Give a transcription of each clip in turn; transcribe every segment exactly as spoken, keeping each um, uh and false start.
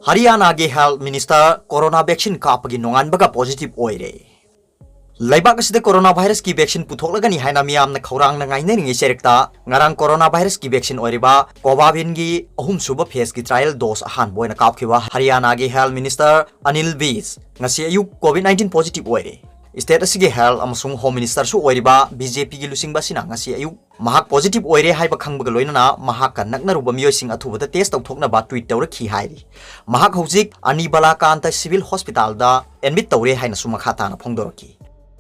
ꯍꯔꯤꯌꯥꯅꯥꯒꯤ health minister corona vaccine ꯀꯥꯞꯄꯒꯤ ꯅꯣꯡꯉꯥꯟꯕꯒ positive ꯑꯣꯏꯔꯦ꯫ ꯂꯩꯕꯥꯛ ꯑꯁꯤꯗ corona virusꯀꯤ vaccine ꯄꯨꯊꯣꯛꯂꯒꯅꯤ ꯍꯥꯏꯅ ꯃꯤꯌꯥꯝꯅ ꯈꯧꯔꯥꯡꯅ ꯉꯥꯏꯅꯔꯤꯉꯩ ꯆꯩꯔꯛꯇ, ꯉꯔꯥꯡ corona virusꯀꯤ vaccine ꯑꯣꯏꯔꯤꯕ Covaxinꯒꯤ ꯑꯍꯨꯝꯁꯨꯕ phaseꯀꯤ trial dose ꯑꯍꯥꯟꯕ ꯑꯣꯏꯅ ꯀꯥꯞꯈꯤꯕ ꯍꯔꯤꯌꯥꯅꯥꯒꯤ health minister ꯑꯅꯤꯜ ꯕꯤꯖ ꯉꯁꯤ ꯑꯌꯨꯛ COVID nineteen positive ꯑꯣꯏꯔꯦ꯫ State ꯑꯁꯤꯒꯤ health ꯑꯃꯁꯨꯡ home ministerꯁꯨ ꯑꯣꯏꯔꯤꯕ BJPꯒꯤ ꯂꯨꯆꯤꯡꯕ ꯑꯁꯤꯅ ꯉꯁꯤ ꯑꯌꯨꯛ ꯃꯍꯥꯛ positive ꯑꯣꯏꯔꯦ ꯍꯥꯏꯕ ꯈꯪꯕꯒ ꯂꯣꯏꯅꯅ ꯃꯍꯥꯛꯀ ꯅꯛꯅꯔꯨꯕ ꯃꯤꯑꯣꯏꯁꯤꯡ ꯑꯊꯨꯕꯗ test ꯇꯧꯊꯣꯛꯅꯕ tweet ꯇꯧꯔꯛꯈꯤ ꯍꯥꯏꯔꯤ꯫ ꯃꯍꯥꯛ ꯍꯧꯖꯤꯛ ꯑꯅꯤ ꯕꯂꯥꯀꯥꯟꯇ civil hospitalꯗ admit ꯇꯧꯔꯦ ꯍꯥꯏꯅꯁꯨ ꯃꯈꯥ ꯇꯥꯅ ꯐꯣꯡꯗꯣꯔꯛꯈꯤ꯫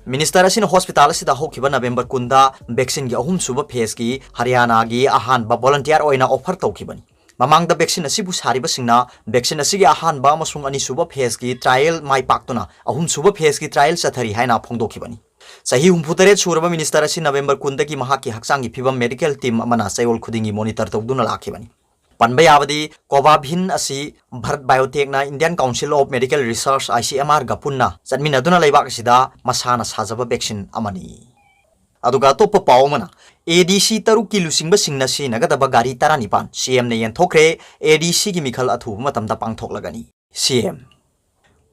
Minister ꯑꯁꯤꯅ hospital ꯑꯁꯤꯗ ꯍꯧꯈꯤꯕ November ꯀꯨꯟꯗ vaccineꯒꯤ ꯑꯍꯨꯝꯁꯨꯕ phaseꯀꯤ ꯍꯔꯤꯌꯥꯅꯥꯒꯤ ꯑꯍꯥꯟꯕ volunteer ꯑꯣꯏꯅ offer ꯇꯧꯈꯤꯕꯅꯤ꯫ ꯃꯃꯥꯡꯗ vaccine ꯑꯁꯤꯕꯨ ꯁꯥꯔꯤꯕꯁꯤꯡꯅ vaccine ꯑꯁꯤꯒꯤ ꯑꯍꯥꯟꯕ ꯑꯃꯁꯨꯡ ꯑꯅꯤꯁꯨꯕ phaseꯀꯤ trial ꯃꯥꯏ ꯄꯥꯛꯇꯨꯅ ꯑꯍꯨꯝꯁꯨꯕ phaseꯀꯤ trial ꯆꯠꯊꯔꯤ ꯍꯥꯏꯅ ꯐꯣꯡꯗꯣꯛꯈꯤꯕꯅꯤ꯫ ꯆꯍꯤ ꯍꯨꯝꯐꯨ ꯇꯔꯦꯠ ꯁꯨꯔꯕ minister ꯑꯁꯤ November ꯀꯨꯟꯗꯒꯤ ꯃꯍꯥꯛꯀꯤ ꯍꯛꯆꯥꯡꯒꯤ ꯐꯤꯕꯝ medical team ꯑꯃꯅ ꯆꯌꯣꯜ ꯈꯨꯗꯤꯡꯒꯤ monitor ꯇꯧꯗꯨꯅ ꯂꯥꯛꯈꯤꯕꯅꯤ꯫ ꯄꯟꯕ ꯌꯥꯕꯗꯤ, Covaxin ꯑꯁꯤ Bharat Biotechꯅ Indian Council of Medical Research, ICMRꯒ ꯄꯨꯟꯅ ꯆꯠꯃꯤꯟꯅꯗꯨꯅ ꯂꯩꯕꯥꯛ ꯑꯁꯤꯗ ꯃꯁꯥꯅ ꯁꯥꯖꯕ vaccine ꯑꯃꯅꯤ꯫ ꯑꯗꯨꯒ ꯑꯇꯣꯞꯄ ꯄꯥꯎ ꯑꯃꯅ, ADC ꯇꯔꯨꯛꯀꯤ ꯂꯨꯆꯤꯡꯕꯁꯤꯡꯅ ꯁꯤꯖꯤꯟꯅꯒꯗꯕ ꯒꯥꯔꯤ ꯇꯔꯥꯅꯤꯄꯥꯟ CMꯅ ꯌꯦꯟꯊꯣꯛꯈ꯭ꯔꯦ꯫ ADCꯒꯤ ꯃꯤꯈꯜ ꯑꯊꯨꯕ ꯃꯇꯝꯗ ꯄꯥꯡꯊꯣꯛꯂꯒꯅꯤ꯫ CM꯫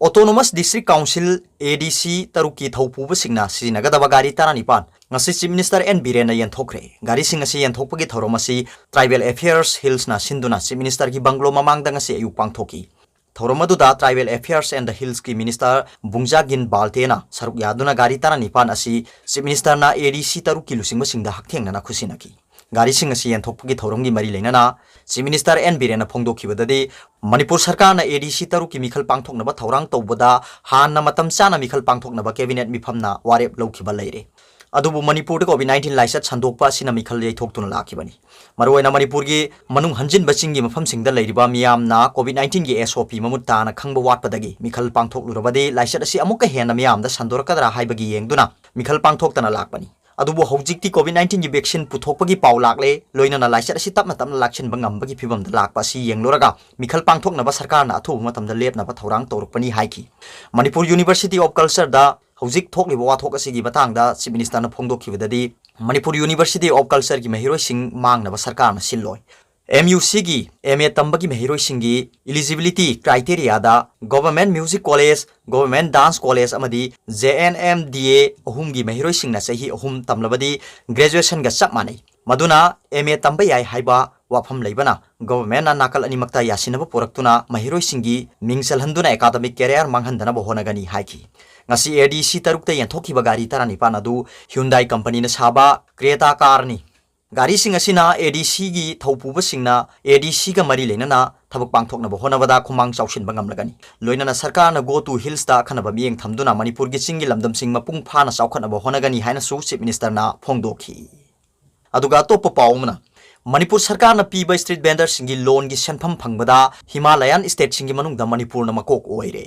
Autonomous District Council, ADC ꯇꯔꯨꯛꯀꯤ ꯊꯧꯄꯨꯕꯁꯤꯡꯅ ꯁꯤꯖꯤꯟꯅꯒꯗꯕ ꯒꯥꯔꯤ ꯇꯔꯥꯅꯤꯄꯥꯟ ꯉꯁꯤ Chief Minister N ꯕꯤꯔꯦꯟꯅ ꯌꯦꯟꯊꯣꯛꯈ꯭ꯔꯦ꯫ ꯒꯥꯔꯤꯁꯤꯡ ꯑꯁꯤ ꯌꯦꯟꯊꯣꯛꯄꯒꯤ ꯊꯧꯔꯝ ꯑꯁꯤ Tribal Affairs, Hillsꯅ ꯁꯤꯟꯗꯨꯅ Chief Ministerꯒꯤ bungalow ꯃꯃꯥꯡꯗ ꯉꯁꯤ ꯑꯌꯨꯛ ꯄꯥꯡꯊꯣꯛꯈꯤ꯫ ꯊꯧꯔꯝ ꯑꯗꯨꯗ Tribal Affairs and the Hillsꯀꯤ minister ꯕꯨꯡꯖꯥꯒꯤꯟ ꯕꯥꯜꯇꯦꯅ ꯁꯔꯨꯛ ꯌꯥꯗꯨꯅ ꯒꯥꯔꯤ ꯇꯔꯥꯅꯤꯄꯥꯟ ꯑꯁꯤ Chief Ministerꯅ ADC ꯇꯔꯨꯛꯀꯤ ꯂꯨꯆꯤꯡꯕꯁꯤꯡꯗ ꯍꯛꯊꯦꯡꯅꯅ ꯈꯨꯠꯁꯤꯟꯅꯈꯤ꯫ ꯒꯥꯔꯤꯁꯤꯡ ꯑꯁꯤ ꯌꯦꯟꯊꯣꯛꯄꯒꯤ ꯊꯧꯔꯝꯒꯤ ꯃꯔꯤ ꯂꯩꯅꯅ Chief Minister N ꯕꯤꯔꯦꯟꯅ ꯐꯣꯡꯗꯣꯛꯈꯤꯕꯗꯗꯤ, ꯃꯅꯤꯄꯨꯔ ꯁꯔꯀꯥꯔꯅ ADC ꯇꯔꯨꯛꯀꯤ ꯃꯤꯈꯜ ꯄꯥꯡꯊꯣꯛꯅꯕ ꯊꯧꯔꯥꯡ ꯇꯧꯕꯗ ꯍꯥꯟꯅ ꯃꯇꯝ ꯆꯥꯅ ꯃꯤꯈꯜ ꯄꯥꯡꯊꯣꯛꯅꯕ cabinet ꯃꯤꯐꯝꯅ ꯋꯥꯔꯦꯞ ꯂꯧꯈꯤꯕ ꯂꯩꯔꯦ꯫ ꯑꯗꯨꯕꯨ ꯃꯅꯤꯄꯨꯔꯗ COVID nineteen ꯂꯥꯏꯆꯠ ꯁꯟꯗꯣꯛꯄ ꯑꯁꯤꯅ ꯃꯤꯈꯜ ꯌꯩꯊꯣꯛꯇꯨꯅ ꯂꯥꯛꯈꯤꯕꯅꯤ꯫ ꯃꯔꯨꯑꯣꯏꯅ ꯃꯅꯤꯄꯨꯔꯒꯤ ꯃꯅꯨꯡ ꯍꯟꯖꯤꯟꯕ ꯆꯤꯡꯒꯤ ꯃꯐꯝꯁꯤꯡꯗ ꯂꯩꯔꯤꯕ ꯃꯤꯌꯥꯝꯅ COVID nineteenꯒꯤ SOP ꯃꯃꯨꯠ ꯇꯥꯅ ꯈꯪꯕ ꯋꯥꯠꯄꯗꯒꯤ ꯃꯤꯈꯜ ꯄꯥꯡꯊꯣꯛꯂꯨꯔꯕꯗꯤ ꯂꯥꯏꯆꯠ ꯑꯁꯤ ꯑꯃꯨꯛꯀ ꯍꯦꯟꯅ ꯃꯤꯌꯥꯝꯗ ꯁꯟꯗꯣꯔꯛꯀꯗ꯭ꯔꯥ ꯍꯥꯏꯕꯒꯤ ꯌꯦꯡꯗꯨꯅ ꯃꯤꯈꯜ ꯄꯥꯡꯊꯣꯛꯇꯅ ꯂꯥꯛꯄꯅꯤ꯫ ꯑꯗꯨꯕꯨ ꯍꯧꯖꯤꯛꯇꯤ COVID nineteenꯒꯤ vaccine ꯄꯨꯊꯣꯛꯄꯒꯤ ꯄꯥꯎ ꯂꯥꯛꯂꯦ, ꯂꯣꯏꯅꯅ ꯂꯥꯏꯆꯠ ꯑꯁꯤ ꯇꯞꯅ ꯇꯞꯅ ꯂꯥꯛꯁꯤꯟꯕ ꯉꯝꯕꯒꯤ ꯐꯤꯚꯝꯗ ꯂꯥꯛꯄ ꯑꯁꯤ ꯌꯦꯡꯂꯨꯔꯒ ꯃꯤꯈꯜ ꯄꯥꯡꯊꯣꯛꯅꯕ ꯁꯔꯀꯥꯔꯅ ꯑꯊꯨꯕ ꯃꯇꯝꯗ ꯂꯦꯞꯅꯕ ꯊꯧꯔꯥꯡ ꯇꯧꯔꯛꯄꯅꯤ ꯍꯥꯏꯈꯤ꯫ Manipur University of Cultureꯗ ꯍꯧꯖꯤꯛ ꯊꯣꯛꯂꯤꯕ ꯋꯥꯊꯣꯛ ꯑꯁꯤꯒꯤ ꯃꯇꯥꯡꯗ Chief Ministerꯅ ꯐꯣꯡꯗꯣꯛꯈꯤꯕꯗꯗꯤ, Manipur University of Cultureꯒꯤ ꯃꯍꯩꯔꯣꯏꯁꯤꯡ ꯃꯥꯡꯅꯕ ꯁꯔꯀꯥꯔꯅ ꯁꯤꯜꯂꯣꯏ꯫ ꯑꯦꯝ ꯌꯨ ꯁꯤꯒꯤ ꯑꯦꯝ ꯑꯦ ꯇꯝꯕꯒꯤ ꯃꯍꯩꯔꯣꯏꯁꯤꯡꯒꯤ eligibility criteriaꯗ Government Music College, Government Dance College ꯑꯃꯗꯤ J N M D A ꯑꯍꯨꯝꯒꯤ ꯃꯍꯩꯔꯣꯏꯁꯤꯡꯅ ꯆꯍꯤ ꯑꯍꯨꯝ ꯇꯝꯂꯕꯗꯤ graduationꯒ ꯆꯞ ꯃꯥꯟꯅꯩ꯫ ꯃꯗꯨꯅ ꯑꯦꯝ ꯑꯦ ꯇꯝꯕ ꯌꯥꯏ ꯍꯥꯏꯕ ꯋꯥꯐꯝ ꯂꯩꯕꯅ governmentꯅ ꯅꯥꯀꯜ ꯑꯅꯤꯃꯛꯇ ꯌꯥꯁꯤꯟꯅꯕ ꯄꯨꯔꯛꯇꯨꯅ ꯃꯍꯩꯔꯣꯏꯁꯤꯡꯒꯤ ꯃꯤꯡ ꯆꯜꯍꯟꯗꯨꯅ academic career ꯃꯥꯡꯍꯟꯗꯅꯕ ꯍꯣꯠꯅꯒꯅꯤ ꯍꯥꯏꯈꯤ꯫ ꯉꯁꯤ A D C ꯇꯔꯨꯛꯇ ꯌꯦꯟꯊꯣꯛꯈꯤꯕ ꯒꯥꯔꯤ ꯇꯔꯥꯅꯤꯄꯥꯟ ꯑꯗꯨ Hyundai ꯀꯝꯄꯅꯤꯅ ꯁꯥꯕ Creta carꯅꯤ꯫ ꯒꯥꯔꯤꯁꯤꯡ ꯑꯁꯤꯅ A D Cꯒꯤ ꯊꯧꯄꯨꯕꯁꯤꯡꯅ A D Cꯒ ꯃꯔꯤ ꯂꯩꯅꯅ ꯊꯕꯛ ꯄꯥꯡꯊꯣꯛꯅꯕ ꯍꯣꯠꯅꯕꯗ ꯈꯨꯃꯥꯡ ꯆꯥꯎꯁꯤꯟꯕ ꯉꯝꯂꯒꯅꯤ꯫ ꯂꯣꯏꯅꯅ ꯁꯔꯀꯥꯔꯅ Go to Hillsꯇ ꯑꯈꯟꯅꯕ ꯃꯤꯠꯌꯦꯡ ꯊꯝꯗꯨꯅ ꯃꯅꯤꯄꯨꯔꯒꯤ ꯆꯤꯡꯒꯤ ꯂꯝꯗꯝꯁꯤꯡ ꯃꯄꯨꯡ ꯐꯥꯅ ꯆꯥꯎꯈꯠꯅꯕ ꯍꯣꯠꯅꯒꯅꯤ ꯍꯥꯏꯅꯁꯨ Chief Ministerꯅ ꯐꯣꯡꯗꯣꯛꯈꯤ꯫ ꯑꯗꯨꯒ ꯑꯇꯣꯞꯄ ꯄꯥꯎ ꯑꯃꯅ, ꯃꯅꯤꯄꯨꯔ ꯁꯔꯀꯥꯔꯅ ꯄꯤꯕ street vendorꯁꯤꯡꯒꯤ loanꯒꯤ ꯁꯦꯟꯐꯝ ꯐꯪꯕꯗ Himalayan stateꯁꯤꯡꯒꯤ ꯃꯅꯨꯡꯗ ꯃꯅꯤꯄꯨꯔꯅ ꯃꯀꯣꯛ ꯑꯣꯏꯔꯦ꯫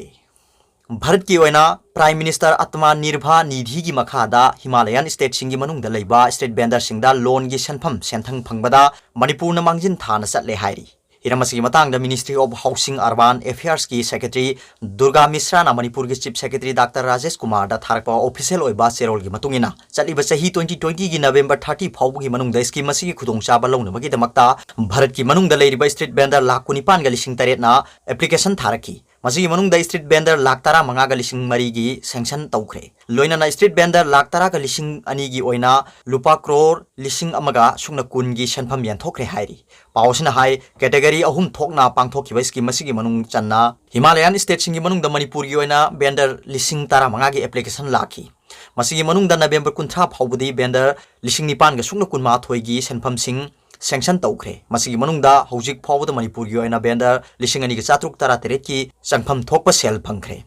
ꯚꯥꯔꯠꯀꯤ ꯑꯣꯏꯅ Prime Minister Atmanirbhar Nidhiꯒꯤ ꯃꯈꯥꯗ Himalayan stateꯁꯤꯡꯒꯤ ꯃꯅꯨꯡꯗ ꯂꯩꯕ street vendorꯁꯤꯡꯗ loanꯒꯤ ꯁꯦꯟꯐꯝ ꯁꯦꯟꯊꯪ ꯐꯪꯕꯗ ꯃꯅꯤꯄꯨꯔꯅ ꯃꯥꯡꯖꯤꯟ ꯊꯥꯅ ꯆꯠꯂꯦ ꯍꯥꯏꯔꯤ꯫ ꯍꯤꯔꯝ ꯑꯁꯤꯒꯤ ꯃꯇꯥꯡꯗ Ministry of Housing Urban Affairsꯀꯤ Secretary Durga ꯃꯤꯁ꯭ꯔꯥꯅ ꯃꯅꯤꯄꯨꯔꯒꯤ Chief Secretary Doctor ꯔꯥꯖꯦꯁ ꯀꯨꯃꯥꯔꯗ ꯊꯥꯔꯛꯄ official ꯑꯣꯏꯕ ꯆꯦꯔꯣꯜꯒꯤ ꯃꯇꯨꯡ ꯏꯟꯅ, ꯆꯠꯂꯤꯕ ꯆꯍꯤ twenty twentyꯒꯤ November thirty ꯐꯥꯎꯕꯒꯤ ꯃꯅꯨꯡꯗ scheme ꯑꯁꯤꯒꯤ ꯈꯨꯗꯣꯡꯆꯥꯕ ꯂꯧꯅꯕꯒꯤꯗꯃꯛꯇ ꯚꯥꯔꯠꯀꯤ ꯃꯅꯨꯡꯗ ꯂꯩꯔꯤꯕ street vendor ꯂꯥꯈ ꯀꯨꯟꯅꯤꯄꯥꯟꯒ ꯂꯤꯁꯤꯡ ꯇꯔꯦꯠꯅ application ꯊꯥꯔꯛꯈꯤ꯫ ꯃꯁꯤꯒꯤ ꯃꯅꯨꯡꯗ street vendor ꯂꯥꯈ ꯇꯔꯥꯃꯉꯥꯒ ꯂꯤꯁꯤꯡ ꯃꯔꯤꯒꯤ sanction ꯇꯧꯈ꯭ꯔꯦ꯫ ꯂꯣꯏꯅꯅ street vendor ꯂꯥꯈ ꯇꯔꯥꯒ ꯂꯤꯁꯤꯡ ꯑꯅꯤꯒꯤ ꯑꯣꯏꯅ ꯂꯨꯄꯥ ꯀ꯭ꯔꯣꯔ ꯂꯤꯁꯤꯡ ꯑꯃꯒ ꯁꯨꯞꯅ ꯀꯨꯟꯒꯤ ꯁꯦꯟꯐꯝ ꯌꯦꯟꯊꯣꯛꯈ꯭ꯔꯦ ꯍꯥꯏꯔꯤ꯫ ꯄꯥꯎ ꯑꯁꯤꯅ ꯍꯥꯏ, category ꯑꯍꯨꯝ ꯊꯣꯛꯅ ꯄꯥꯡꯊꯣꯛꯈꯤꯕ scheme ꯑꯁꯤꯒꯤ ꯃꯅꯨꯡ ꯆꯟꯅ Himalayan stateꯁꯤꯡꯒꯤ ꯃꯅꯨꯡꯗ ꯃꯅꯤꯄꯨꯔꯒꯤ ꯑꯣꯏꯅ vendor ꯂꯤꯁꯤꯡ ꯇꯔꯥꯃꯉꯥꯒꯤ application ꯂꯥꯛꯈꯤ꯫ ꯃꯁꯤꯒꯤ ꯃꯅꯨꯡꯗ November ꯀꯨꯟꯊ꯭ꯔꯥ ꯐꯥꯎꯕꯗꯤ vendor ꯂꯤꯁꯤꯡ ꯅꯤꯄꯥꯟꯒ ꯁꯨꯞꯅ ꯀꯨꯟꯃꯥꯊꯣꯏꯒꯤ ꯁꯦꯟꯐꯝꯁꯤꯡ sanction ꯇꯧꯈ꯭ꯔꯦ꯫ ꯃꯁꯤꯒꯤ ꯃꯅꯨꯡꯗ ꯍꯧꯖꯤꯛ ꯐꯥꯎꯕꯗ ꯃꯅꯤꯄꯨꯔꯒꯤ ꯑꯣꯏꯅ vendor ꯂꯤꯁꯤꯡ ꯑꯅꯤꯒ ꯆꯥꯇ꯭ꯔꯨꯛ ꯇꯔꯥꯇꯔꯦꯠꯀꯤ ꯆꯪꯐꯝ ꯊꯣꯛꯄ ꯁꯦꯜ ꯐꯪꯈ꯭ꯔꯦ꯫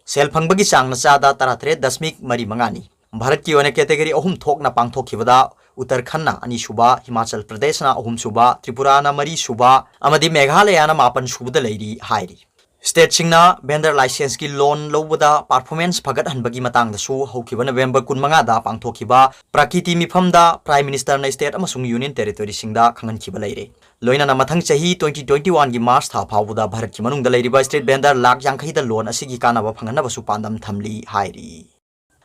ꯁꯦꯜ ꯐꯪꯕꯒꯤ ꯆꯥꯡꯅ ꯆꯥꯗ ꯇꯔꯥꯇꯔꯦꯠ ꯗꯁꯃꯤꯛ ꯃꯔꯤ ꯃꯉꯥꯅꯤ꯫ ꯚꯥꯔꯠꯀꯤ ꯑꯣꯏꯅ category ꯑꯍꯨꯝ ꯊꯣꯛꯅ ꯄꯥꯡꯊꯣꯛꯈꯤꯕꯗ ꯎꯠꯇꯔꯈꯟꯗꯅ ꯑꯅꯤꯁꯨꯕ, ꯍꯤꯃꯥꯆꯜ ꯄ꯭ꯔꯗꯦꯁꯅ ꯑꯍꯨꯝꯁꯨꯕ, ꯇ꯭ꯔꯤꯄꯨꯔꯥꯅ ꯃꯔꯤꯁꯨꯕ ꯑꯃꯗꯤ ꯃꯦꯘꯥꯂꯌꯥꯅ ꯃꯥꯄꯟꯁꯨꯕꯗ ꯂꯩꯔꯤ ꯍꯥꯏꯔꯤ꯫ Stateꯁꯤꯡꯅ vendor licenceꯀꯤ loan ꯂꯧꯕꯗ performance ꯐꯒꯠꯍꯟꯕꯒꯤ ꯃꯇꯥꯡꯗꯁꯨ ꯍꯧꯈꯤꯕ November ꯀꯨꯟꯃꯉꯥꯗ ꯄꯥꯡꯊꯣꯛꯈꯤꯕ ꯄ꯭ꯔꯀꯤꯇꯤ ꯃꯤꯐꯝꯗ Prime Ministerꯅ state ꯑꯃꯁꯨꯡ union territoryꯁꯤꯡꯗ ꯈꯪꯍꯟꯈꯤꯕ ꯂꯩꯔꯦ꯫ ꯂꯣꯏꯅꯅ ꯃꯊꯪ ꯆꯍꯤ twenty twenty oneꯒꯤ March ꯊꯥ ꯐꯥꯎꯕꯗ ꯚꯥꯔꯠꯀꯤ ꯃꯅꯨꯡꯗ ꯂꯩꯔꯤꯕ street vendor ꯂꯥꯈ ꯌꯥꯡꯈꯩꯗ loan ꯑꯁꯤꯒꯤ ꯀꯥꯟꯅꯕ ꯐꯪꯍꯟꯅꯕꯁꯨ ꯄꯥꯟꯗꯝ ꯊꯝꯂꯤ ꯍꯥꯏꯔꯤ꯫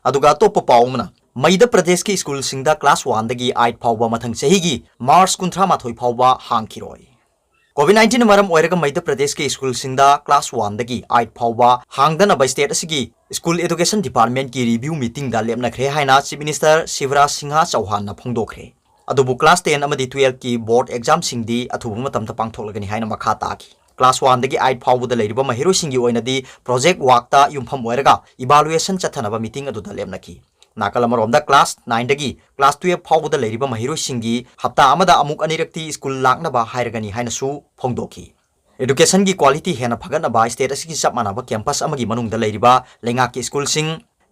ꯑꯗꯨꯒ ꯑꯇꯣꯞꯄ ꯄꯥꯎ ꯑꯃꯅ, ꯃꯩꯙ꯭ꯌ ꯄ꯭ꯔꯗꯦꯁꯀꯤ ꯁ꯭ꯀꯨꯜꯁꯤꯡꯗ ꯀ꯭ꯂꯥꯁ ꯋꯥꯟꯗꯒꯤ ꯑꯩꯠ ꯐꯥꯎꯕ ꯃꯊꯪ ꯆꯍꯤꯒꯤ ꯃꯥꯔꯆ ꯀꯨꯟꯊ꯭ꯔꯥ ꯃꯥꯊꯣꯏ ꯐꯥꯎꯕ ꯍꯥꯡꯈꯤꯔꯣꯏ꯫ ꯀꯣꯚꯤꯗ ꯅꯥꯏꯟꯇꯤꯟꯅ ꯃꯔꯝ ꯑꯣꯏꯔꯒ ꯃꯩꯙ꯭ꯌ ꯄ꯭ꯔꯗꯦꯁꯀꯤ ꯁ꯭ꯀꯨꯜꯁꯤꯡꯗ ꯀ꯭ꯂꯥꯁ ꯋꯥꯟꯗꯒꯤ ꯑꯩꯠ ꯐꯥꯎꯕ ꯍꯥꯡꯗꯅꯕ ꯁ꯭ꯇꯦꯠ ꯑꯁꯤꯒꯤ ꯁ꯭ꯀꯨꯜ ꯑꯦꯗꯨꯀꯦꯁꯟ ꯗꯤꯄꯥꯔꯠꯃꯦꯟꯠꯀꯤ ꯔꯤꯚ꯭ꯌꯨ ꯃꯤꯇꯤꯡꯗ ꯂꯦꯞꯅꯈ꯭ꯔꯦ ꯍꯥꯏꯅ ꯆꯤꯐ ꯃꯤꯅꯤꯁꯇꯔ ꯁꯤꯕꯔꯥꯖ ꯁꯤꯡꯍ ꯆꯧꯍꯥꯟꯅ ꯐꯣꯡꯗꯣꯛꯈ꯭ꯔꯦ꯫ ꯑꯗꯨꯕꯨ ꯀ꯭ꯂꯥꯁ ꯇꯦꯟ ꯑꯃꯗꯤ ꯇꯨꯌꯦꯜꯐꯀꯤ ꯕꯣꯔꯗ ꯑꯦꯛꯖꯥꯝꯁꯤꯡꯗꯤ ꯑꯊꯨꯕ ꯃꯇꯝꯗ ꯄꯥꯡꯊꯣꯛꯂꯒꯅꯤ ꯍꯥꯏꯅ ꯃꯈꯥ ꯇꯥꯈꯤ꯫ ꯀ꯭ꯂꯥꯁ ꯋꯥꯟꯗꯒꯤ ꯑꯩꯠ ꯐꯥꯎꯕꯗ ꯂꯩꯔꯤꯕ ꯃꯍꯩꯔꯣꯏꯁꯤꯡꯒꯤ ꯑꯣꯏꯅꯗꯤ ꯄ꯭ꯔꯣꯖꯦꯛ ꯋꯥꯔꯛꯇ ꯌꯨꯝꯐꯝ ꯑꯣꯏꯔꯒ ꯏꯚꯥꯂꯨꯑꯦꯁꯟ ꯆꯠꯊꯅꯕ ꯃꯤꯇꯤꯡ ꯑꯗꯨꯗ ꯂꯦꯞꯅꯈꯤ꯫ ꯅꯥꯀꯜ ꯑꯃꯔꯣꯝꯗ ꯀ꯭ꯂꯥꯁ ꯅꯥꯏꯟꯗꯒꯤ ꯀ꯭ꯂꯥꯁ ꯇꯨꯌꯦꯜꯐ ꯐꯥꯎꯕꯗ ꯂꯩꯔꯤꯕ ꯃꯍꯩꯔꯣꯏꯁꯤꯡꯒꯤ ꯍꯞꯇꯥ ꯑꯃꯗ ꯑꯃꯨꯛ ꯑꯅꯤꯔꯛꯇꯤ ꯁ꯭ꯀꯨꯜ ꯂꯥꯛꯅꯕ ꯍꯥꯏꯔꯒꯅꯤ ꯍꯥꯏꯅꯁꯨ ꯐꯣꯡꯗꯣꯛꯈꯤ꯫ ꯑꯦꯗꯨꯀꯦꯁꯟꯒꯤ ꯀ꯭ꯋꯥꯂꯤꯇꯤ ꯍꯦꯟꯅ ꯐꯒꯠꯅꯕ ꯁ꯭ꯇꯦꯠ ꯑꯁꯤꯒꯤ ꯆꯞ ꯃꯥꯟꯅꯕ ꯀꯦꯝꯄꯁ ꯑꯃꯒꯤ ꯃꯅꯨꯡꯗ ꯂꯩꯔꯤꯕ ꯂꯩꯉꯥꯛꯀꯤ ꯁ꯭ꯀꯨꯜꯁꯤꯡ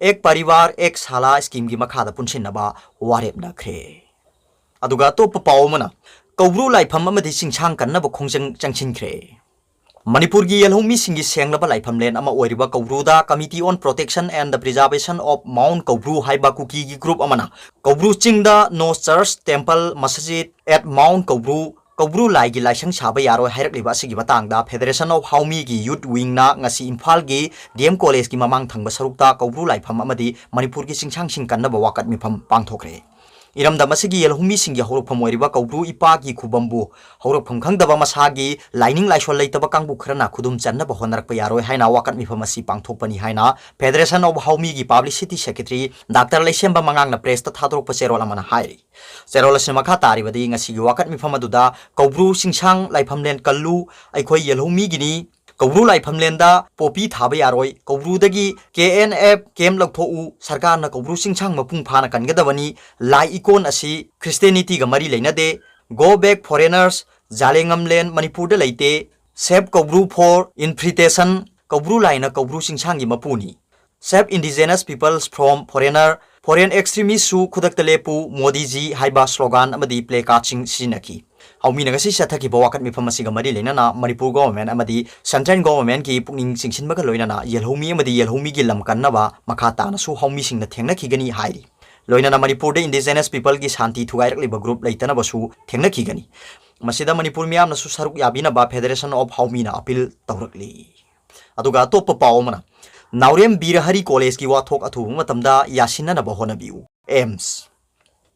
ꯑꯦꯛ ꯄꯔꯤꯕꯥꯔ ꯑꯦꯛ ꯁꯥꯂꯥ ꯁ꯭ꯀꯤꯝꯒꯤ ꯃꯈꯥꯗ ꯄꯨꯟꯁꯤꯟꯅꯕ ꯋꯥꯔꯦꯞꯅꯈ꯭ꯔꯦ꯫ ꯑꯗꯨꯒ ꯑꯇꯣꯞꯄ ꯄꯥꯎ ꯑꯃꯅ, ꯀꯧꯕ꯭ꯔꯨ ꯂꯥꯏꯐꯝ ꯑꯃꯗꯤ ꯆꯤꯡꯁꯥꯡ ꯀꯟꯅꯕ ꯈꯣꯡꯖꯪ ꯆꯪꯁꯤꯟꯈ꯭ꯔꯦ꯫ ꯃꯅꯤꯄꯨꯔꯒꯤ ꯌꯦꯜꯍꯧꯃꯤꯁꯤꯡꯒꯤ ꯁꯦꯡꯂꯕ ꯂꯥꯏꯐꯝꯂꯦꯟ ꯑꯃ ꯑꯣꯏꯔꯤꯕ ꯀꯧꯕ꯭ꯔꯨꯗ Committee on Protection and the Preservation of Mount Kaubru ꯍꯥꯏꯕ ꯀꯨꯀꯤꯒꯤ ꯒ꯭ꯔꯨꯞ ꯑꯃꯅ ꯀꯧꯕ꯭ꯔꯨ ꯆꯤꯡꯗ No Church, Temple, Masjid at Mount Kaubru, ꯀꯧꯕ꯭ꯔꯨ ꯂꯥꯏꯒꯤ ꯂꯥꯏꯁꯪ ꯁꯥꯕ ꯌꯥꯔꯣꯏ ꯍꯥꯏꯔꯛꯂꯤꯕ ꯑꯁꯤꯒꯤ ꯃꯇꯥꯡꯗ Federation of Howmiꯒꯤ ꯌꯨꯠ ꯋꯤꯡꯅ ꯉꯁꯤ ꯏꯝꯐꯥꯜꯒꯤ ꯗꯤ ꯑꯦꯝ ꯀꯣꯂꯦꯖꯀꯤ ꯃꯃꯥꯡ ꯊꯪꯕ ꯁꯔꯨꯛꯇ ꯀꯧꯕ꯭ꯔꯨ ꯂꯥꯏꯐꯝ ꯑꯃꯗꯤ ꯃꯅꯤꯄꯨꯔꯒꯤ ꯆꯤꯡꯁꯥꯡꯁꯤꯡ ꯀꯟꯅꯕ ꯋꯥꯀꯠ ꯃꯤꯐꯝ ꯄꯥꯡꯊꯣꯛꯈ꯭ꯔꯦ꯫ ꯏꯔꯝꯗꯝ ꯑꯁꯤꯒꯤ ꯌꯦꯜꯍꯧꯃꯤꯁꯤꯡꯒꯤ ꯍꯧꯔꯛꯐꯝ ꯑꯣꯏꯔꯤꯕ ꯀꯧꯕ꯭ꯔꯨ ꯏꯄꯥꯒꯤ ꯈꯨꯕꯝꯕꯨ ꯍꯧꯔꯛꯐꯝ ꯈꯪꯗꯕ ꯃꯁꯥꯒꯤ ꯂꯥꯏꯅꯤꯡ ꯂꯥꯏꯁꯣꯜ ꯂꯩꯇꯕ ꯀꯥꯡꯕꯨ ꯈꯔꯅ ꯈꯨꯗꯨꯝ ꯆꯟꯅꯕ ꯍꯣꯠꯅꯔꯛꯄ ꯌꯥꯔꯣꯏ ꯍꯥꯏꯅ ꯋꯥꯀꯠ ꯃꯤꯐꯝ ꯑꯁꯤ ꯄꯥꯡꯊꯣꯛꯄꯅꯤ ꯍꯥꯏꯅ Federation of Howmiꯒꯤ Publicity Secretary ꯗꯥꯛꯇꯔ ꯂꯩꯁꯦꯝꯕ ꯃꯉꯥꯡꯅ ꯄ꯭ꯔꯦꯁꯇ ꯊꯥꯗꯣꯔꯛꯄ ꯆꯦꯔꯣꯜ ꯑꯃꯅ ꯍꯥꯏꯔꯤ꯫ ꯆꯦꯔꯣꯜ ꯑꯁꯤꯅ ꯃꯈꯥ ꯇꯥꯔꯤꯕꯗꯤ, ꯉꯁꯤꯒꯤ ꯋꯥꯀꯠ ꯃꯤꯐꯝ ꯑꯗꯨꯗ ꯀꯧꯕ꯭ꯔꯨ ꯆꯤꯡꯁꯥꯡ ꯂꯥꯏꯐꯝꯂꯦꯟ ꯀꯜꯂꯨ, ꯑꯩꯈꯣꯏ ꯌꯦꯜꯍꯧꯃꯤꯒꯤꯅꯤ, ꯀꯧꯕ꯭ꯔꯨ ꯂꯥꯏꯐꯝꯂꯦꯟꯗ ꯄꯣꯄꯤ ꯊꯥꯕ ꯌꯥꯔꯣꯏ, ꯀꯧꯕ꯭ꯔꯨꯗꯒꯤ ꯀꯦ ꯑꯦꯟ ꯑꯦꯐ ꯀꯦꯝꯞ ꯂꯧꯊꯣꯛꯎ, ꯁꯔꯀꯥꯔꯅ ꯀꯧꯕ꯭ꯔꯨ ꯆꯤꯡꯁꯥꯡ ꯃꯄꯨꯡ ꯐꯥꯅ ꯀꯟꯒꯗꯕꯅꯤ, ꯂꯥꯏ ꯏꯀꯣꯟ ꯑꯁꯤ ꯈ꯭ꯔꯤꯁꯇꯦꯅꯤꯇꯤꯒ ꯃꯔꯤ ꯂꯩꯅꯗꯦ, Go Back Foreigners, ꯖꯥꯂꯦꯉꯝꯂꯦꯟ ꯃꯅꯤꯄꯨꯔꯗ ꯂꯩꯇꯦ, Save Kaubru for Infiltration, ꯀꯧꯕ꯭ꯔꯨ ꯂꯥꯏꯅ ꯀꯧꯕ꯭ꯔꯨ ꯆꯤꯡꯁꯥꯡꯒꯤ ꯃꯄꯨꯅꯤ, Save Indigenous Peoples from Foreigner, Foreign Extremistꯁꯨ ꯈꯨꯗꯛꯇ ꯂꯦꯞꯄꯨ, ꯃꯣꯗꯤꯖꯤ ꯍꯥꯏꯕ ꯁ꯭ꯂꯣꯒꯥꯟ ꯑꯃꯗꯤ ꯄ꯭ꯂꯦ ꯀꯥꯔꯗꯁꯤꯡ ꯁꯤꯖꯤꯟꯅꯈꯤ꯫ ꯍꯧꯃꯤꯅ ꯉꯁꯤ ꯆꯠꯊꯈꯤꯕ ꯋꯥꯀꯠ ꯃꯤꯐꯝ ꯑꯁꯤꯒ ꯃꯔꯤ ꯂꯩꯅꯅ ꯃꯅꯤꯄꯨꯔ ꯒꯣꯚꯔꯟꯃꯦꯟꯠ ꯑꯃꯗꯤ ꯁꯦꯟꯇ꯭ꯔꯦꯜ ꯒꯣꯚꯔꯟꯃꯦꯟꯠꯀꯤ ꯄꯨꯛꯅꯤꯡ ꯆꯤꯡꯁꯤꯟꯕꯒ ꯂꯣꯏꯅꯅ ꯌꯦꯜꯍꯧꯃꯤ ꯑꯃꯗꯤ ꯌꯦꯜꯍꯧꯃꯤꯒꯤ ꯂꯝ ꯀꯟꯅꯕ ꯃꯈꯥ ꯇꯥꯅꯁꯨ ꯍꯧꯃꯤꯁꯤꯡꯅ ꯊꯦꯡꯅꯈꯤꯒꯅꯤ ꯍꯥꯏꯔꯤ꯫ ꯂꯣꯏꯅꯅ ꯃꯅꯤꯄꯨꯔꯗ Indigenous Peopleꯒꯤ ꯁꯥꯟꯇꯤ ꯊꯨꯒꯥꯏꯔꯛꯂꯤꯕ ꯒ꯭ꯔꯨꯞ ꯂꯩꯇꯅꯕꯁꯨ ꯊꯦꯡꯅꯈꯤꯒꯅꯤ꯫ ꯃꯁꯤꯗ ꯃꯅꯤꯄꯨꯔ ꯃꯤꯌꯥꯝꯅꯁꯨ ꯁꯔꯨꯛ ꯌꯥꯕꯤꯅꯕ Federation of Howmiꯅ ꯑꯄꯤꯜ ꯇꯧꯔꯛꯂꯤ꯫ ꯑꯗꯨꯒ ꯑꯇꯣꯞꯄ ꯄꯥꯎ ꯑꯃꯅ, ꯅꯥꯎꯔꯦꯝ ꯕꯤꯔ ꯍꯔꯤ ꯀꯣꯂꯦꯖꯀꯤ ꯋꯥꯊꯣꯛ ꯑꯊꯨꯕ ꯃꯇꯝꯗ ꯌꯥꯁꯤꯟꯅꯅꯕ ꯍꯣꯠꯅꯕꯤꯌꯨ꯫ ꯑꯦꯝꯁ꯫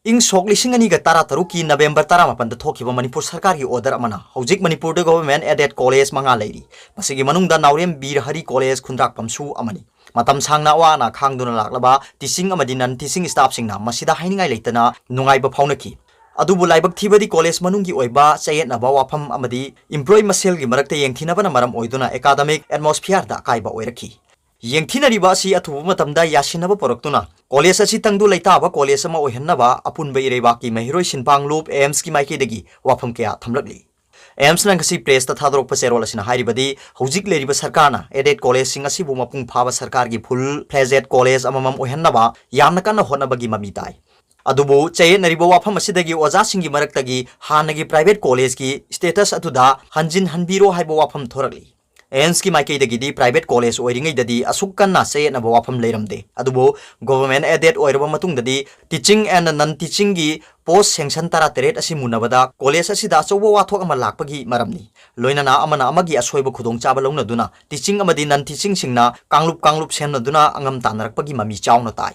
ꯏꯪ ꯁꯣꯛ ꯂꯤꯁꯤꯡ ꯑꯅꯤꯒ ꯇꯔꯥꯇꯔꯨꯛꯀꯤ ꯅꯕꯦꯝꯕꯔ ꯇꯔꯥꯃꯥꯄꯟꯗ ꯊꯣꯛꯈꯤꯕ ꯃꯅꯤꯄꯨꯔ ꯁꯔꯀꯥꯔꯒꯤ order ꯑꯃꯅ ꯍꯧꯖꯤꯛ ꯃꯅꯤꯄꯨꯔꯗ government aided college ꯃꯉꯥ ꯂꯩꯔꯤ꯫ ꯃꯁꯤꯒꯤ ꯃꯅꯨꯡꯗ ꯅꯥꯎꯔꯦꯝ ꯕꯤꯔ ꯍꯔꯤ ꯀꯣꯂꯦꯖ ꯈꯨꯟꯗ꯭ꯔꯥꯛꯄꯝꯁꯨ ꯑꯃꯅꯤ꯫ ꯃꯇꯝ ꯁꯥꯡꯅ ꯑꯋꯥ ꯑꯅꯥ ꯈꯥꯡꯗꯨꯅ ꯂꯥꯛꯂꯕ teaching ꯑꯃꯗꯤ non teaching staffꯁꯤꯡꯅ ꯃꯁꯤꯗ ꯍꯥꯏꯅꯤꯡꯉꯥꯏ ꯂꯩꯇꯅ ꯅꯨꯡꯉꯥꯏꯕ ꯐꯥꯎꯅꯈꯤ꯫ ꯑꯗꯨꯕꯨ ꯂꯥꯏꯕꯛ ꯊꯤꯕꯗꯤ ꯀꯣꯂꯦꯖ ꯃꯅꯨꯡꯒꯤ ꯑꯣꯏꯕ ꯆꯌꯦꯠꯅꯕ ꯋꯥꯐꯝ ꯑꯃꯗꯤ employee ꯃꯁꯦꯜꯒꯤ ꯃꯔꯛꯇ ꯌꯦꯡꯊꯤꯅꯕꯅ ꯃꯔꯝ ꯑꯣꯏꯗꯨꯅ academic atmosphereꯗ ꯑꯀꯥꯏꯕ ꯑꯣꯏꯔꯛꯈꯤ꯫ ꯌꯦꯡꯊꯤꯅꯔꯤꯕ ꯑꯁꯤ ꯑꯊꯨꯕ ꯃꯇꯝꯗ ꯌꯥꯁꯤꯟꯅꯕ ꯄꯨꯔꯛꯇꯨꯅ ꯀꯣꯂꯦꯖ ꯑꯁꯤꯇꯪꯗꯨ ꯂꯩꯇꯥꯕ ꯀꯣꯂꯦꯖ ꯑꯃ ꯑꯣꯏꯍꯟꯅꯕ ꯑꯄꯨꯟꯕ ꯏꯔꯩꯕꯥꯛꯀꯤ ꯃꯍꯩꯔꯣꯏ ꯁꯤꯟꯕꯥꯡꯂꯨꯞ ꯑꯦꯝꯁꯀꯤ ꯃꯥꯏꯀꯩꯗꯒꯤ ꯋꯥꯐꯝ ꯀꯌꯥ ꯊꯝꯂꯛꯂꯤ꯫ ꯑꯦꯝꯁꯅ ꯉꯁꯤ pressꯇ ꯊꯥꯗꯣꯔꯛꯄ ꯆꯦꯔꯣꯜ ꯑꯁꯤꯅ ꯍꯥꯏꯔꯤꯕꯗꯤ, ꯍꯧꯖꯤꯛ ꯂꯩꯔꯤꯕ ꯁꯔꯀꯥꯔꯅ aided collegeꯁꯤꯡ ꯑꯁꯤꯕꯨ ꯃꯄꯨꯡ ꯐꯥꯕ ꯁꯔꯀꯥꯔꯒꯤ full fledged ꯀꯣꯂꯦꯖ ꯑꯃꯃꯝ ꯑꯣꯏꯍꯟꯅꯕ ꯌꯥꯝꯅ ꯀꯟꯅ ꯍꯣꯠꯅꯕꯒꯤ ꯃꯃꯤ ꯇꯥꯏ꯫ ꯑꯗꯨꯕꯨ ꯆꯌꯦꯠꯅꯔꯤꯕ ꯋꯥꯐꯝ ꯑꯁꯤꯗꯒꯤ ꯑꯣꯖꯥꯁꯤꯡꯒꯤ ꯃꯔꯛꯇꯒꯤ ꯍꯥꯟꯅꯒꯤ private collegeꯀꯤ status ꯑꯗꯨꯗ ꯍꯟꯖꯤꯟ ꯍꯟꯕꯤꯔꯣ ꯍꯥꯏꯕ ꯋꯥꯐꯝ ꯊꯣꯔꯛꯂꯤ꯫ ꯑꯦꯝꯁꯀꯤ ꯃꯥꯏꯀꯩꯗꯒꯤꯗꯤ private college ꯑꯣꯏꯔꯤꯉꯩꯗꯗꯤ ꯑꯁꯨꯛ ꯀꯟꯅ ꯆꯌꯦꯠꯅꯕ ꯋꯥꯐꯝ ꯂꯩꯔꯝꯗꯦ, ꯑꯗꯨꯕꯨ government aided ꯑꯣꯏꯔꯕ ꯃꯇꯨꯡꯗꯗꯤ teaching and non teachingꯒꯤ post sanction ꯇꯔꯥꯇꯔꯦꯠ ꯑꯁꯤ ꯃꯨꯟꯅꯕꯗ ꯀꯣꯂꯦꯖ ꯑꯁꯤꯗ ꯑꯆꯧꯕ ꯋꯥꯊꯣꯛ ꯑꯃ ꯂꯥꯛꯄꯒꯤ ꯃꯔꯝꯅꯤ꯫ ꯂꯣꯏꯅꯅ ꯑꯃꯅ ꯑꯃꯒꯤ ꯑꯁꯣꯏꯕ ꯈꯨꯗꯣꯡꯆꯥꯕ ꯂꯧꯅꯗꯨꯅ teaching ꯑꯃꯗꯤ non teachingꯁꯤꯡꯅ ꯀꯥꯡꯂꯨꯞ ꯀꯥꯡꯂꯨꯞ ꯁꯦꯝꯅꯗꯨꯅ ꯑꯉꯝ ꯇꯥꯟꯅꯔꯛꯄꯒꯤ ꯃꯃꯤ ꯆꯥꯎꯅ ꯇꯥꯏ꯫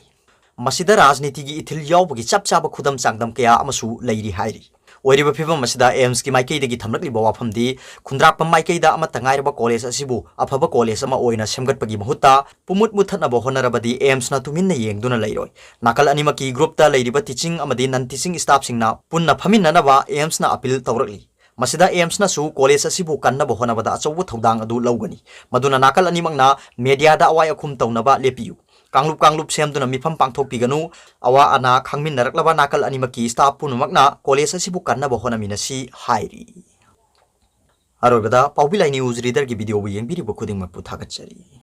ꯃꯁꯤꯗ ꯔꯥꯖꯅꯤꯇꯤꯒꯤ ꯏꯊꯤꯜ ꯌꯥꯎꯕꯒꯤ ꯆꯞ ꯆꯥꯕ ꯈꯨꯗꯝ ꯆꯥꯡꯗꯝ ꯀꯌꯥ ꯑꯃꯁꯨ ꯂꯩꯔꯤ ꯍꯥꯏꯔꯤ꯫ ꯑꯣꯏꯔꯤꯕ ꯐꯤꯕꯝ ꯑꯁꯤꯗ ꯑꯦꯝꯁꯀꯤ ꯃꯥꯏꯀꯩꯗꯒꯤ ꯊꯝꯂꯛꯂꯤꯕ ꯋꯥꯐꯝꯗꯤ, ꯈꯨꯟꯗ꯭ꯔꯥꯛꯄꯝ ꯃꯥꯏꯀꯩꯗ ꯑꯃꯠꯇ ꯉꯥꯏꯔꯕ ꯀꯣꯂꯦꯖ ꯑꯁꯤꯕꯨ ꯑꯐꯕ ꯀꯣꯂꯦꯖ ꯑꯃ ꯑꯣꯏꯅ ꯁꯦꯝꯒꯠꯄꯒꯤ ꯃꯍꯨꯠꯇ ꯄꯨꯃꯨꯠ ꯃꯨꯠꯊꯠꯅꯕ ꯍꯣꯠꯅꯔꯕꯗꯤ ꯑꯦꯝꯁꯅ ꯇꯨꯃꯤꯟꯅ ꯌꯦꯡꯗꯨꯅ ꯂꯩꯔꯣꯏ꯫ ꯅꯥꯀꯜ ꯑꯅꯤꯃꯛꯀꯤ groupꯇ ꯂꯩꯔꯤꯕ teaching ꯑꯃꯗꯤ non teaching staffꯁꯤꯡꯅ ꯄꯨꯟꯅ ꯐꯝꯃꯤꯟꯅꯅꯕ ꯑꯦꯝꯁꯅ appeal ꯇꯧꯔꯛꯂꯤ꯫ ꯃꯁꯤꯗ ꯑꯦꯝꯁꯅꯁꯨ ꯀꯣꯂꯦꯖ ꯑꯁꯤꯕꯨ ꯀꯟꯅꯕ ꯍꯣꯠꯅꯕꯗ ꯑꯆꯧꯕ ꯊꯧꯗꯥꯡ ꯑꯗꯨ ꯂꯧꯒꯅꯤ꯫ ꯃꯗꯨꯅ ꯅꯥꯀꯜ ꯑꯅꯤꯃꯛꯅ mediaꯗ ꯑꯋꯥꯏ ꯑꯈꯨꯝ ꯇꯧꯅꯕ ꯂꯦꯞꯄꯤꯌꯨ꯫ ꯀꯥꯡꯂꯨꯞ ꯀꯥꯡꯂꯨꯞ ꯁꯦꯝꯗꯨꯅ ꯃꯤꯐꯝ ꯄꯥꯡꯊꯣꯛꯄꯤꯒꯅꯨ꯫ ꯑꯋꯥ ꯑꯅꯥ ꯈꯪꯃꯤꯟꯅꯔꯛꯂꯕ ꯅꯥꯀꯜ ꯑꯅꯤꯃꯛꯀꯤ staff ꯄꯨꯝꯅꯃꯛꯅ ꯀꯣꯂꯦꯖ ꯑꯁꯤꯕꯨ ꯀꯟꯅꯕ ꯍꯣꯠꯅꯃꯤꯟꯅꯁꯤ ꯍꯥꯏꯔꯤ꯫ ꯑꯔꯣꯏꯕꯗ ꯄꯥꯎꯕꯤ ꯂꯥꯏ news readerꯒꯤ videoꯕꯨ ꯌꯦꯡꯕꯤꯔꯤꯕ ꯈꯨꯗꯤꯡꯃꯛꯄꯨ ꯊꯥꯒꯠꯆꯔꯤ꯫